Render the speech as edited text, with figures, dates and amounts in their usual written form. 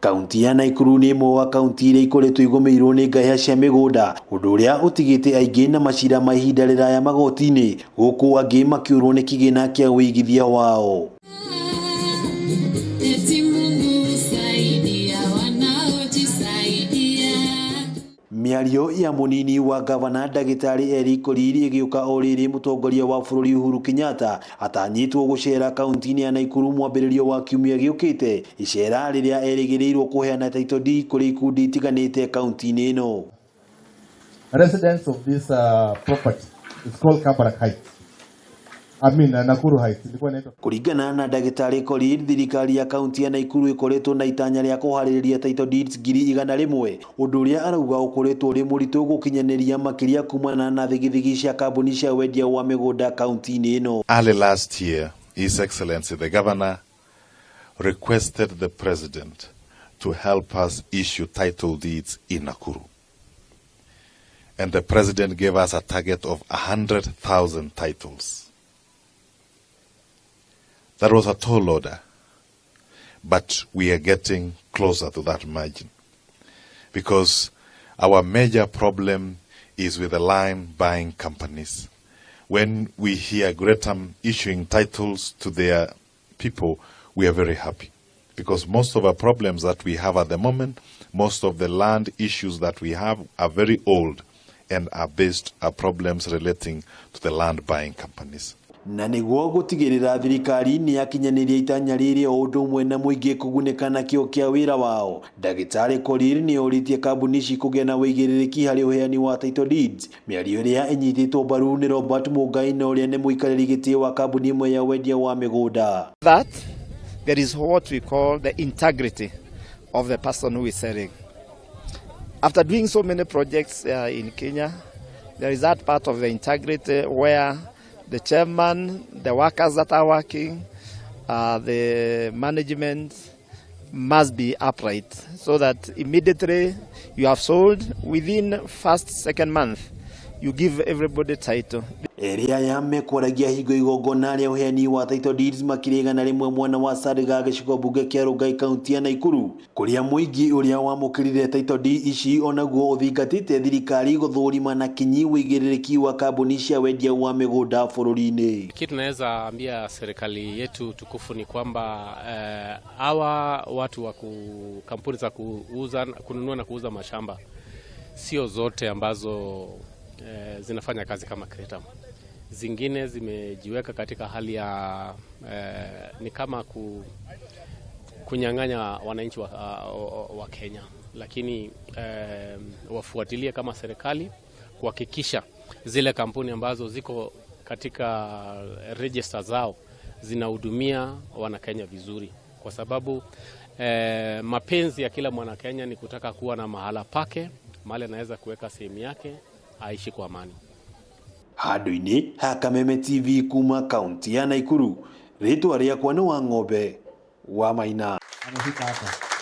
Kaunti ya Nakuru nĩ ĩmwe wa kaunti iria ikoretwo igũmĩirwo nĩ ngahĩha cia mĩgũnda, ũndũ ũrĩa ũtigĩte aingĩ na macira ma ihinda rĩraya magoti-inĩ, gũkũ angĩ makĩũrwo nĩ kĩgĩna kĩa ũigithia wao. Eti Mungu saidia wanaojisaidia. Mĩario ya mũnini wa gavana ndagĩtarĩ Eric Korir ĩgĩũka o rĩrĩ mũtongoria wa bũrũri Uhuru Kenyatta atanyĩtwo gũcera kaunti-inĩ ya Nakuru mwambĩrĩrio wa kiumia gĩũkĩte, icera rĩrĩa erĩgĩrĩirwo kũheana title deed kũrĩ ikundi itiganĩte kaunti-inĩ ĩno. Residents of this property. It's called Kabarak Heights. I mean, Nakuru Heights. Ilikuwa inaitwa Kũringana na ndagĩtarĩ Korir, thirikari ya kaunti ya Nakuru ĩkoretwo na itanya rĩa kũharĩrĩria title deeds 100,000, ũndũ ũrĩa arauga ũkoretwo ũrĩ mũritũ gũkinyanĩria, makĩria kumana na thigithigi cia kambuni cia wendia wa mĩgũnda kaunti-inĩ ĩno. Early last year, His Excellency the Governor requested the President to help us issue title deeds in Nakuru. And the President gave us a target of 100,000 titles. That was a tall order, but we are getting closer to that margin because our major problem is with the land buying companies. When we hear Greater issuing titles to their people, we are very happy because most of our problems that we have at the moment, most of the land issues that we have are very old and are based are problems relating to the land buying companies. Na nĩguo gũtigĩrĩra thirikari nĩ yakinyanĩria itanya rĩrĩ o ũndũ ũmwe na mũingĩ kũgunĩka na kĩo kĩa wĩra wao, ndagĩtarĩ Korir nĩ orĩtie kambuni ici kũgĩa na ũigĩrĩrĩki harĩ ũheani wa title deeds, mĩario ĩrĩa ĩnyitĩtwo mbaru nĩ Robert Mungai na ũrĩa nĩ mũikarĩri gĩtĩ wa kambuni ĩmwe ya wendia wa mĩgũnda. That there is what we call the integrity of the person who is selling. After doing so many projects in Kenya, there is that part of the integrity where the chairman, the workers that are working, the management must be upright so that immediately you have sold, within first, second month, you give everybody title. Erĩ aya mekwaragia hingo igongona rĩa ũheani wa title deeds makĩria 100 mwena wa Sariga, gĩcigo mbunge kĩa Rongai, kaunti ya Nakuru, kũrĩa mũingĩ ũrĩa wamũkĩrire title deed ici onaguo ũthingatĩte thirikari gũthũrima na kinyi ũigĩrĩrĩki wa kambuni cia wendia wa mĩgũnda bũrũri-inĩ. Kitu naweza ambia serikali yetu tukufu ni kwamba hawa watu wa kampuni za kuuza, kununua na kuuza mashamba sio zote ambazo zinafanya kazi kama Cretam. Zingine zimejiweka katika hali ya ni kama kunyang'anya wananchi wa Kenya, lakini wafuatilie kama serikali kuhakikisha zile kampuni ambazo ziko katika register zao zinahudumia Wanakenya vizuri, kwa sababu mapenzi ya kila mwanakenya ni kutaka kuwa na mahala pake, mahali anaweza kuweka sehemu yake aishi kwa amani. Handũ-inĩ ha Kameme TV kuma kaunti ya Nakuru, rĩtwa rĩakwa nĩ wa Ng'ombe wa Maina. Amefika hapa.